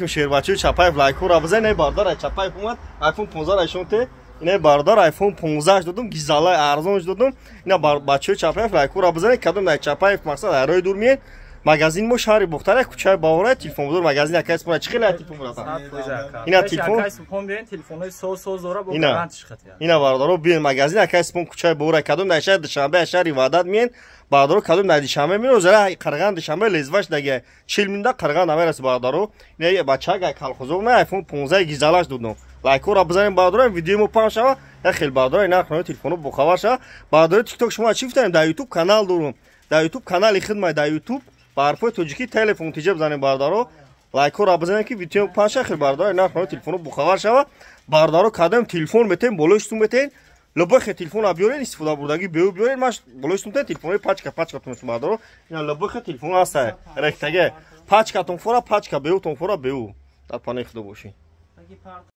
Алейкум, шербачаи Чапаев, лайкора бизан. Ин бародар Чапаев омад, iPhone 15 айшон те. Ина бародар iPhone 15 додум, гизалай арзон додум. Ина бачаи Чапаев, лайкора бизан. Кадом дар Чапаев, мақсад, арои дур миен. Магазин мо шаҳри Бухтара, кӯчаи Баҳора, телефон бозор, магазин акай Супон. Чӣ хеле телефон бурата? Ина телефон. Акай Супон биёин, телефонҳои соз соз дора, бо гарантиш хатия. Ина бародаро, биёин магазин акай Супон, кӯчаи Баҳора. Кадом дар шаҳри Душанбе, шаҳри Ваҳдат миен, бародаро, кадом дар Душанбе миен, озара Қарған Душанбе лезваш даги 40 минута Қарған намераси, бародаро. Ина бачага калхозо ма iPhone 15 гизалаш додум. Лайкора бизанем, бародаро, видеои мо паҳн шава. Я хел бародаро, ина хонаи телефоно бохабар шава. Бародаро, TikTok шумо чӣ гуфтаем? Дар YouTube канал дорум. Дар YouTube канали хидмат, дар YouTube ба ҳарфҳои тоҷикӣ телефон тиҷа бизанем, бародаро, лайкора бизанем, ки видео паҳн шава. Хел бародаро, ина хонаи телефоно бохабар шава. Бародаро, кадом телефон метем, болои сум метем, любой хе телефон биёрен, истифода бурдагӣ беу биёрен, маш болои сум тен телефонои пачка пачка тунс. Бародаро, ина любой хе телефон ҳаста, рехтаге, пачкатон фора пачка, беутон фора беу. Дар панои Худо бошед.